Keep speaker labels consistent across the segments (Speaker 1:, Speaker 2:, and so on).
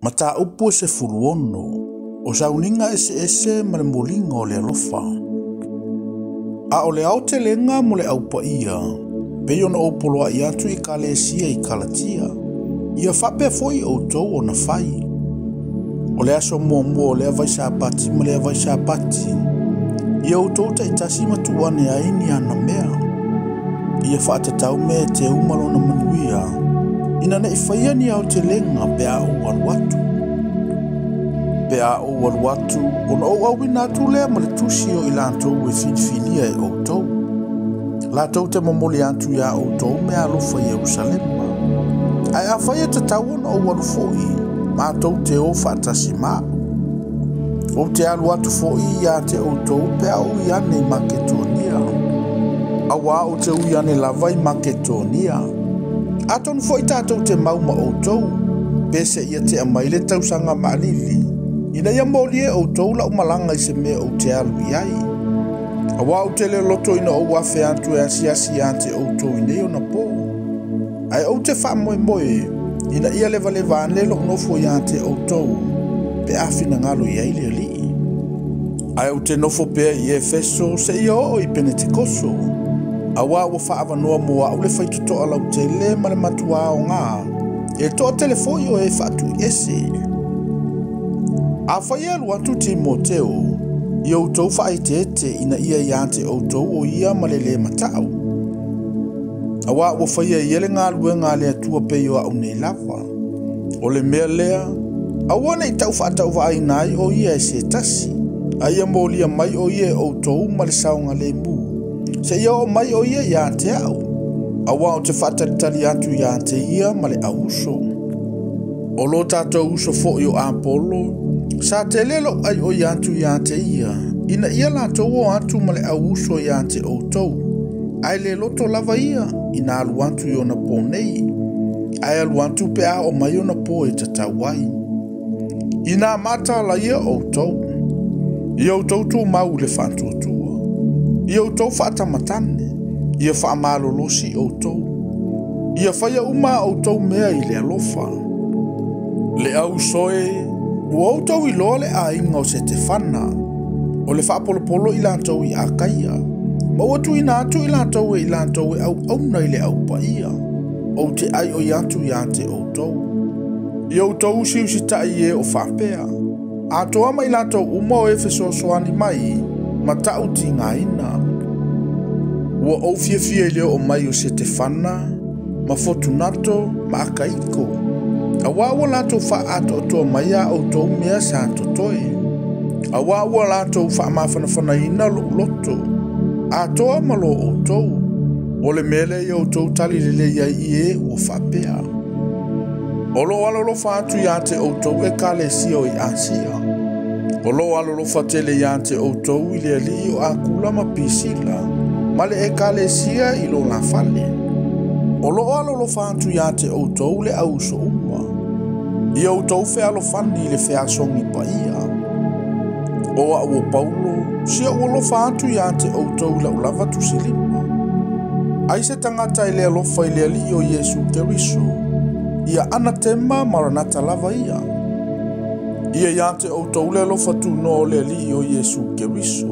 Speaker 1: Mataupu e 16, o sauniga eseese ma le moliga o le alofa. A o le aotelega mo le aupaia, pei ona ou poloai atu i ekalesia i Kalatia, ia faapea foi outou ona fai. O le aso muamua o lea vaisapati ma lea vaisapati, ia outou taitasi ma tuu ane ai ni ana mea. Ia faatatau mea e teu ma lona manuia, ina nei faia ni aotelega pe a ou alu atu. Pe a ou alu atu, ona ou auina atu lea ma le tusi o i latou e filifilia e outou. Latou te momoli atu iā outou meaalofa i Ierusalema. Ae afai e tatau ona ou alu foi, matou te o faatasi ma au. Ou te alu atu foi ia te outou pe a ou ui ane i Maketonia. Auā ou te ui ane lava i Maketonia. Atonu foi tatou te mau ma outou, pe seia tea mai le tausaga mailili, ina ia molia e outou lau malaga i se mea ou te alu i ai. Auā ou te le loto ina ou afe atu e asiasi ia te outou i nei onapo. Ae ou te faamoemoe, ina ia levaleva ane lou nofo ia te outou, pe a finagalo i ai le Alii. Ae ou te nofo pea i Efeso seia oo i Penetekoso, auā ua faaavanoa mo au le faitotoa lautele ma le matua aoga, e toatele foi o e faatuiese. Afai e alu atu Timoteo, ia outou faaeteete ina ia ia te outou o ia ma le lē mata'u. Auā ua faia e ia le galuega a le Atua pei o a'u nei lava. O le mea lea, aua ne i tau faatauvaaina ai o ia e se tasi, a ia molia mai o ia e outou ma le saogalemu, seia oo mai o ia ia te au, auā ou te faatalitali atu ia te ia ma le au uso. O lo tatou uso foi o Apolo, sa tele lou aioi atu ia te ia, ina ia latou o atu ma le au uso ia te outou, ae le loto lava ia ina alu atu i onapō nei, ae alu atu pe a oo mai onapo e tatau ai. Ina mataala ia outou, ia outou tumau i le faatuatua, ia outou faatamatane, ia faamalolosi outou, ia faia uma a outou mea i le alofa. Le au uso e, ua outou iloa le aiga o Setefana, o le faapolopolo i latou i Akaia, ma ua tuuina atu i latou e i latou e auauna i le Au Paia, ou te aioi atu ia te outou. Ia outou usiusitai i e o faapea, atoa ma i latou uma o e fesoasoani mai ma ta'u tigaina. Ua ou fiafia i le oo mai o Setefana ma Fotunato ma Akaiko, auā ua latou faaatoatoa mai a outou mea sa totoe, auā ua latou faamafanafanaina lou loto, atoa ma lo outou. O le mea lea ia outou tali lelei ai i e ua faapea. O lo o alolofa atu ia te outou ekalesia o i Asia. O lo o alolofa tele ia te outou i le alii o Akula ma Pisila, ma le ekalesia i lo la fale. O lo o alolofa atu ia te outou le au uso uma. Ia outou fealofani i le feasogi paia. O au o Paulo, si ou alofa atu ia te outou i lau lava tusilima. Ai se tagata e le alofa i le Alii o Iesu Keriso, ia anatema maranata lava ia. Ia ia te outou le alofa tunoa o le Alii o Iesu Keriso.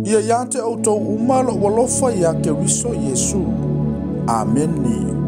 Speaker 1: Ia ia te outou uma lou alofa ia Keriso Iesu. Amene.